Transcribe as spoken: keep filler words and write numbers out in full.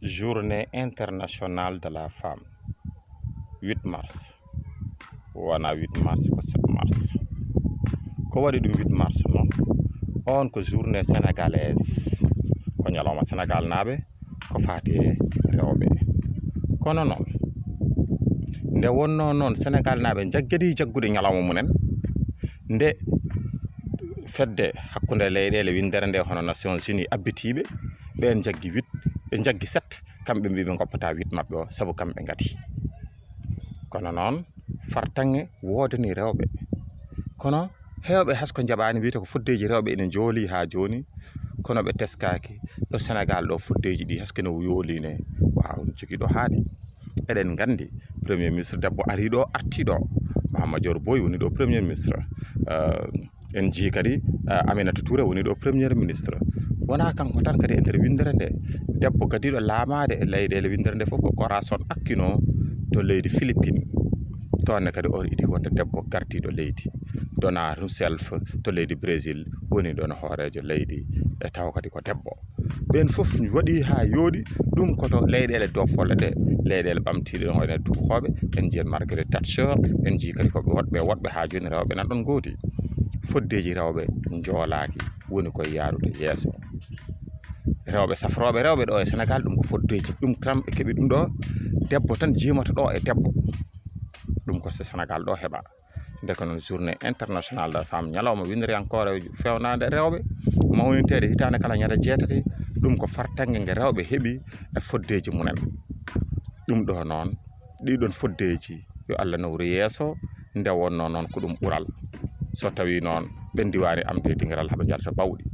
Journée internationale de la femme, huit mars. Wona huit mars, ko sept mars. Ko waɗi ɗum huit mars noon? On ko journée sénégalaise, ko ñalawma Sénégal naaɓe, ko faati e rewɓe. Kono noon, nde wonnoo noon Sénégal naaɓe njaggedi jaggude ñalawma mumen, nde fedde hakkunde leyɗeele winndere nde, hono Nations Unies, abbitiiɓe, ɓeen njaggi huit, ɓe njaggi sept, kamɓe mbii ɓe ngoppata huit maɓɓe o, sabu kamɓe ngati. Kono noon, fartaŋŋe woodani rewɓe. Kono heewɓe, hay so ko njaɓaani, wiyata ko foddeeji rewɓe ene njooli haa jooni, kono ɓe teskaaki ɗo Senegaal ɗo foddeeji ɗi, hay so ko ene yooli ne, waaw, jogii ɗo haaɗi. Eɗen nganndi, Premier Ministre debbo arii ɗo, artii ɗo, Mahama Dior Boye woni ɗo Premier Ministre. Euh, en njii kadi, euh, Aminata Touré woni ɗo Premier Ministre. Wonaa kanko tan, kadi e nder winndere nde, debbo gadiiɗo laamaade e leyɗeele winndere nde fof ko Corazon Aquino to leydi Philippines. Toon ne kadi, on idi wonde debbo gardiiɗo leydi, Dona Rousseff to leydi Brésil, woni ɗoon hooreejo leydi, e taw kadi ko debbo. Ɓeen fof waɗi haa yooɗi, ɗum ko to leyɗeele doofolle ɗe, leyɗeele ɓamtiiɗe ɗo, wayno Tuubakooɓe, en njiyan Margaret Thatcher, en njii kadi ko ɓe woɗɓe, woɗɓe haa jooni rewɓe nan ɗoon ngooti. Foddeeji rewɓe njoolaaki, woni koye yaarude yeeso. Rewɓe safrooɓe rewɓe ɗo e Senegaal, ɗum ko foddeeji, ɗum tan ɓe keɓi ɗum ɗo, debbo tan jiimata ɗo e debbo. Ɗum ko so Senegaal ɗo heɓa. Nde ko noon journée internationale de la femme, ñalawma winnderiyankoore fewnaande rewɓe, mawninteede hitaande kala ñande jeetati, ɗum ko fartaŋŋe nge rewɓe heɓi e foddeeji mumen. Ɗum ɗo noon, ɗiɗon foddeeji, yo Allah nawru yeeso, nde wonnoo noon ko ɗum ɓural. So tawii noon ɓe ndiwaani amde dingiral, haɓe njalta bawɗi.